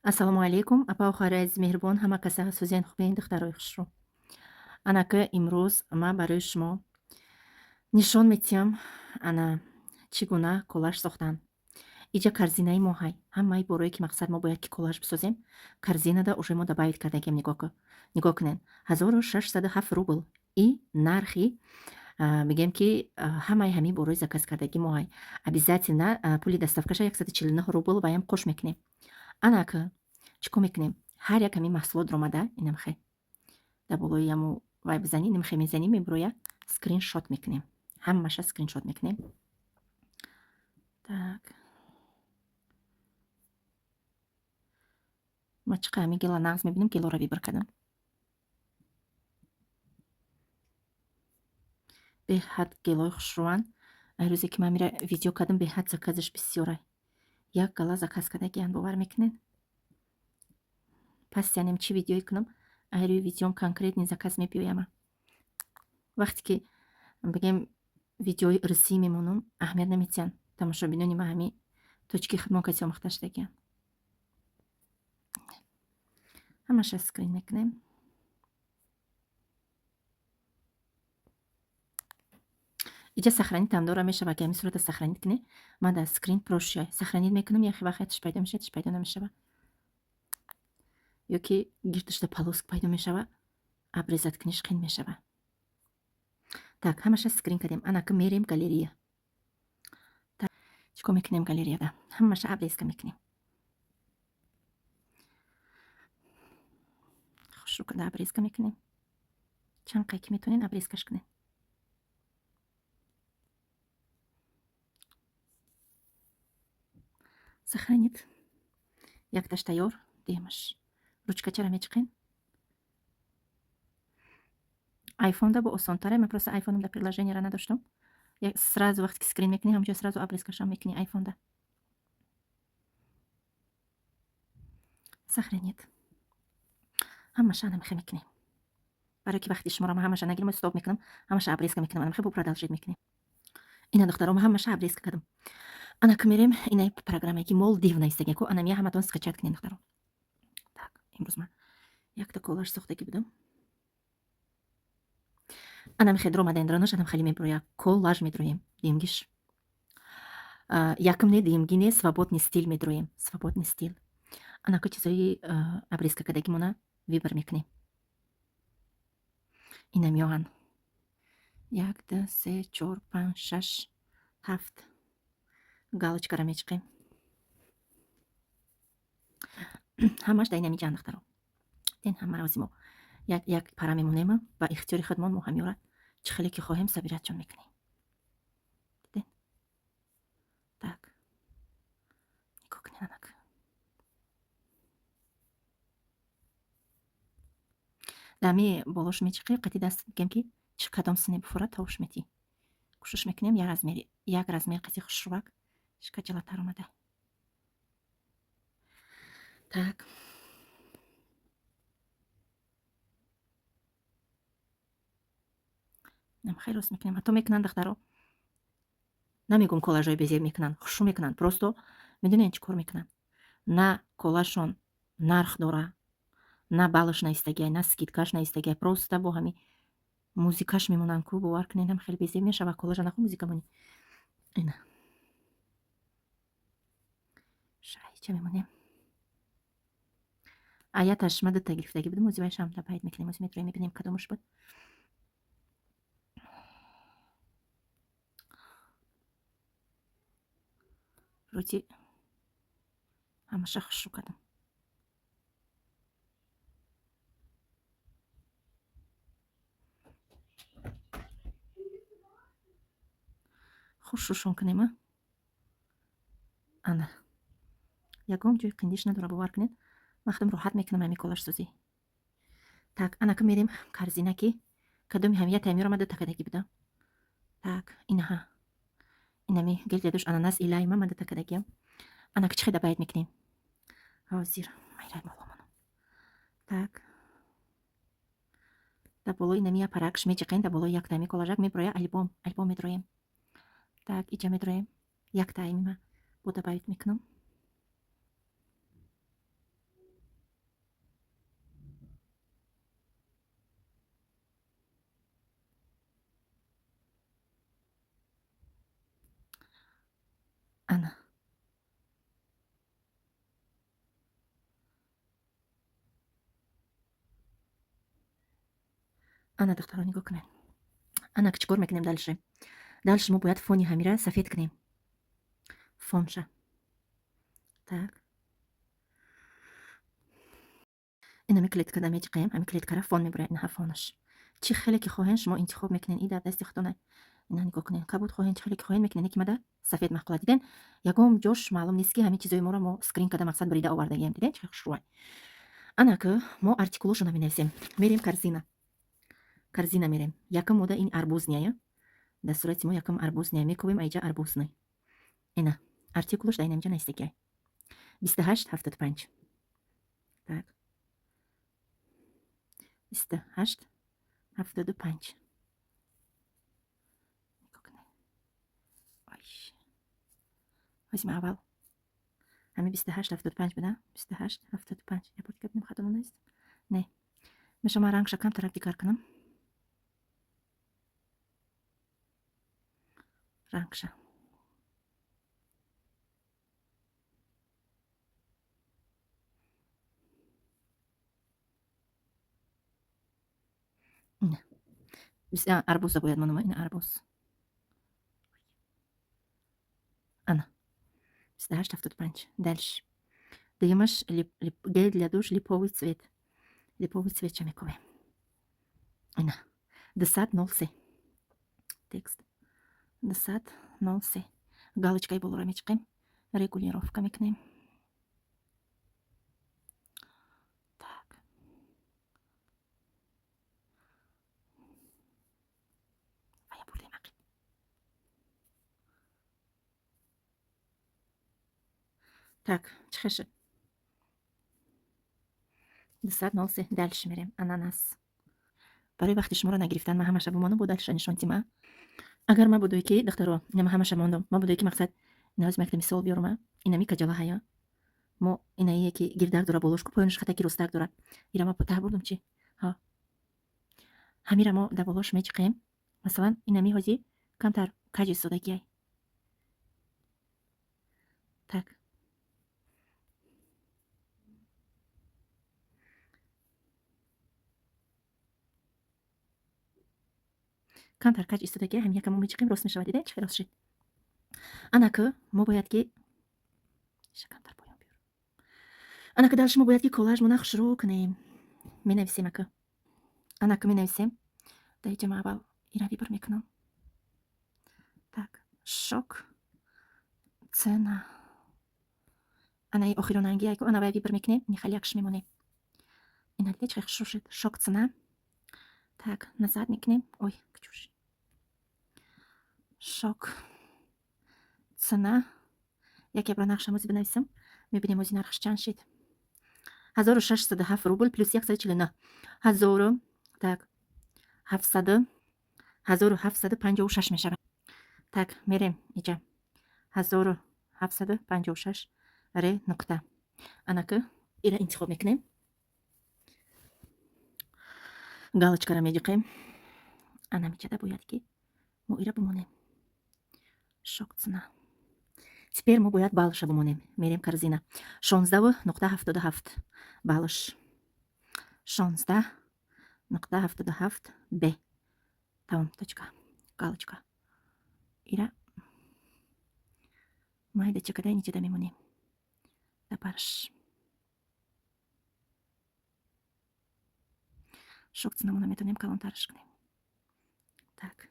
Ассалому алайкум, апа, хоҳари азиз, меҳрубон, ҳама каса сӯзиян хубен, духтарои хушрӯ. Анака имрӯз ман барои шумо нишон метиҳам, ана чӣ гуна коллаж сохтан. Иҷа корзинаи мо ҳай. Ҳамаи борое ки мақсад мо бояд ки коллаж бисозем, корзинада уже мо добавить кардагем. Нигоҳ кунед. 1607 рубл и нархи, мегӯем ки, ҳамаи ҳамин борои заказ кардагӣ мо ҳай. Обязательно пули доставкаша 149 рубл ваям қош мекунем. Анака чӣ кор мекунем? Ҳар як ҳамин маҳсулот омада, инамхе дар болои яму вай бизанӣ, инамхе мезанӣ, мебуроя, скриншот мекунем. Ҳамаша скриншот мекунем. Так. Ма чӣ қадр ҳамин гела нағз мебинам, гелоро выбор кардам. Беҳад гелои хушрӯанд. Ай рӯзе ки ман мира видео кардам, беҳад заказаш бисёрай. Як гала заказ кардагиянд, бовар мекунед? Пас янем чӣ видеое кунам, ай рӯи видеом конкретный заказ мебиёяма. Вақте ки бигем видеои русӣ мемонам, аҳамият наметиҳанд. Тамошобинони ма ҳами тоҷики худмон каси омӯхта шудагиянд. Ҳамаша скрин мекунем. Иҷа сохранить ҳам дора, мешава ки ҳамин сурата сохранить кунӣ. Ман дар скрин проще сохранить мекунам, яхе вақт ятиш пайдо мешава, ятиш пайдо намешава. Ё ки гирдашда полоска пайдо мешава, обрезать куниш қин мешава. Так, ҳамаша скрин кардем. Анака мерем галерея. Так, чӣ кор мекунем галереяда? Ҳамаша обрезка мекунем. Хушрӯ карда обрезка мекунем. Чанд қай ки метавонед, обрезкаш кунед. Сохранить. Якташ тайёр, дуюмаш. Ручкачаро мечиқем. Айфонда бо осонтаре, ман просто айфоном дар приложениеро надоштам. Сразу вақте ки скрин мекунӣ, ҳамҷо сразу обрезкашам мекунӣ айфонда. Сохранить. Ҳамаша намехе мекунем. Барои ки вақти шуморо ман ҳамаша нагирам, стоп мекунам, ҳамаша обрезка мекунам, намехе бо продолжить мекунем. Ина, духтаром, ҳамаша обрезка кардам. Анака мерем инаи программае ки Молдив навистагия ку, анамия ҳаматон скачать кунед, духтаром. Так, имрӯз ман якта коллаж сохтагӣ будам. Анам хе дромадаен дронош, анам хеле мебуроя. Коллаж медроем, дуюмгиш. Якм не, дуюмги не, свободный стиль медроем. Свободный стиль. Анака чизои обрезка кардагимона выбор мекунем. Ина меоҳанд. Як, ду, се, чор, панҷ, шаш, ҳафт. Галочкаро мечиқем. Ҳамаш дар инами ҷан, духтаро. Ден ҳамаро ози мо як як пара мемонем, ба ихтиёри худмон мо ҳамёра чӣ хеле ки хоҳем собиратчон мекунем. Диден? Так. Нигоҳ кунед, анак. Дами болош мечиқӣ, қати даст мегӯем ки чӣ кадом сине буфурад, товуш метӣ. Кӯшиш мекунем як размери, як размер қати хушрӯвак шикаҷалатар омада. Так. Хеле рост мекунем. Ҳатто мекунанд, духтаро. Намегӯм коллажҳои безеб мекунанд, хушрӯ мекунанд. Просто медонед чӣ кор мекунанд? На коллажшон нарх дора, на баллаш наистагиай, на скидкаш наистагиай. Просто бо ҳами музикаш мемонанд ку, бовар кунед, ҳам хеле безеб мешава коллажа наху музика монӣ. Ина. Шайча мемонем. Аяташ ма дута гирифтагӣ будам, ози вайшам добавить мекунем, ози метроем, мебинем кадомаш буд. Вроде ҳамаша хушрӯ кардам. Хушрӯшон кунем, а? Ана. Ягон ҷои қиндиш надора, бовар кунед. Ман худам роҳат мекунам ҳами коллажсозӣ. Так, анака мерем корзина ки кадоми ҳамия таймёро ма дута кардагӣ будам. Так, инаҳа. Инами гель для душ ананас и лайма ма дута кардагиам. Анака чӣ хел добавить мекунем? Ҳозир майрай моломонам. Так. Дар болои инами аппаракш мечиқем, дар болои як тайми коллажак меброя альбом, альбом медроем. Так, иҷа медроем. Як тайми ма бо добавить мекунам. Ана, духтаро, нигоҳ кунед. Ана, чӣ кор мекунем дальше? Дальше мо бояд фони ҳамира сафед кунем, фонша. Так, инами клеткада меҷиқем, ҳами клеткара фон мебурем. Инаҳа фонаш, чӣ хеле ки хоҳен, шумо интихоб мекунен, и дар дасти худтона. Ина, нигоҳ кунен, кабуд хоҳен, чӣ хеле ки хоҳен, мекунен. Ки мада сафед маъқула. Диден, ягон ҷош маълум нест, ки ҳамин чизои моро мо скрин када, мақсад, бурида овардагием. Диден, чӣ хушрӯай? Анака мо артикулошона менависем. Мерем корзина, корзина мерем. Якум мода ин арбузная. Дар сурати мо якум арбузная мекобем. Айҷа арбузный, ина артикулош дар инамҷа навистагиай: 28,75. Так, 28,75. Нигоҳ кунед. Ой, ҳозир ман аввал ҳамин 28,75 буда, 28,75. Як бор дига бинем, хато нанавистам. Не, меша ман рангша камтарак дигар кунам, рангша. Ина арбуза бояд монам. Ина арбуз, ана 28,75. Дальше дуюмаш гель для душ, липовый цвет. Липовый цвет ча мекобем. Ина 200,03. Текст 200,03. Галочкаи болоро мечиқем, регулировка мекунем. Так, вая бурдем ақиб. Так, чӣ хел шуд? 200,03. Дальше мерем, ананас. Барои вақти шуморо нагирифтан ман ҳамаша бимонам, бо дальше нишон тима. Агар ма будое ки, духтаро, инама ҳамаша мондам, ма будое ки, мақсад, инавоз якта мисол биёрма. Инами каҷала ҳая мо, инае ки гирдак дора болошку, поёнаш хатаки ростак дора. Ира ма таҳ бурдум чи ҳа, ҳамира мо дар болош мечиқем. Масалан, инами ҳози камтар каҷ истодагиай. Так, камтар каҷ истодагиай, ҳамин якам мо мечиқем, рост мешавад. Дидем, чӣ хел рост шид? Анаку мо бояд ки камтар поён биёр. Анаку дальше мо бояд ки коллажмона хушрӯ кунем. Менависем ака, анаку менависем. Дар иҷа ма аввал ира выбор мекунам. Так, шок цена, анаи охиронанги айку, ана вай выбор мекунем. Ини хеле якш мемонем. Ина, диде, чӣ хушрӯ шуд? Шок цена. Так, назад мекунем. Ой, кучуш. Шок цена. Яке бро нақша мози бинависам, мебинем ози нархш чанд шид. 1607 рубл плюс 149. Ҳазору, так, ҳафтсаду, 1756 мешавад. Так, мерем иҷа, 1756 ре нуқта. Анака ира интихоб мекунем, галочкара меҷиқем. Ана мичада бояд ки мо ира бимонем, шок цена. Теперь мо бояд баллша бимонем. Мерем корзина, 16,77 баллш, 16,77 б, тамом, точка, галочка. Ира майда чакадай ничада мемонем дапарш. Шок ценамона метавонем калонтараш кунем. Так,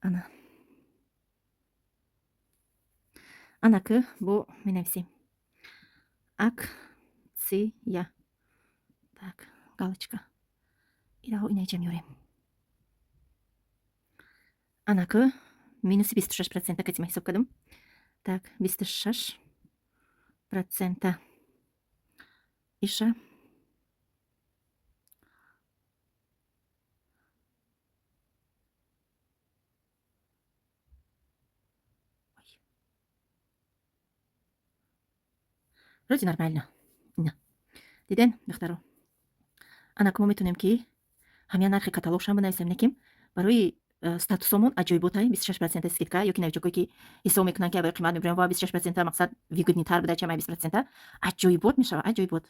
ана, анаки бо менависем акция. Так, галочка. Ираҳо инаиҷа меорем. Анаки минуси 26% катима ҳисоб кардам. Так, 26% иша. Ой. Вроде нормально. Ина, диден, духтаро? Анаки мо метавонем ки ҳамя нархи каталогшам бинависем, неким барои Статусомон аҷоиботай, 26% скидка. Ё ки новичокое, ки ҳисоб мекунанд, ки аввал қимат мебурем ва 26% мақсад выгодныйтар буда, чамай 20% аҷоибот мешава, аҷоибот.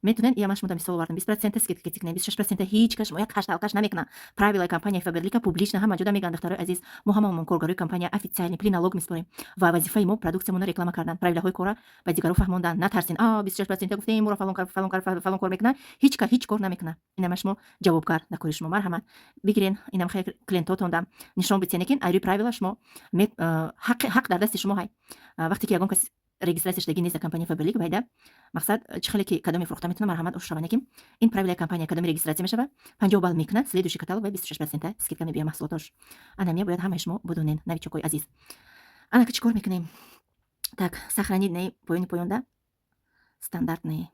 Метонен, ия ман шумо мисол овардам, 20% скидка кунем, 26% ҳеҷ кас шумо як ҳашталкаш намекунад. Правилаи компанияи Фаберлика публично ҳама ҷода мегӯянд. Духтарои азиз, мо ҳамаамон коргарои компания, официальный, пули налог меспорем ва вазифаи мо продуксиямонро реклама кардан, правилаҳои кора ба дигаро фаҳмондан. Натарсин, а 26% гуфтем, моро фалон кар, фалон кар, фалон кор мекунад. Ҳеҷ кар ҳеҷ кор намекунад. Инама шумо ҷавобгар дар кори шумо. Марҳамат, бигирен, инам хел клиентотонда нишон битен, лекин айрӯи правила шумо ҳақ дар дасти шумо ҳай. Вақте ки ягон кас регистрация шудагӣ нест дар компания Фаберлик, вайда мақсад чӣ хеле ки кадоме фурӯхта метавона, марҳамат, ош шава. Лекин ин правилаи компания: кадоме регистрация мешава, 50 балл мекунад, следующий каталог вай 26% скидка мебия маҳсулотош. Анамия бояд ҳамаи шумо будонен, новичокои азиз. Ана ки чӣ кор мекунем? Так, сохранить не, поёни поёнда стандартный.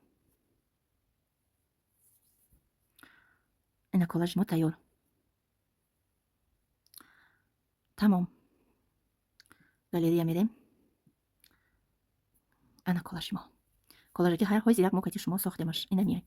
Ина коллажи мо тайёр, тамом. Галерея мерем. Ана коллажи мо, коллаже ки ҳар ҳози як мо кати шумо сохтемаш, ина миай.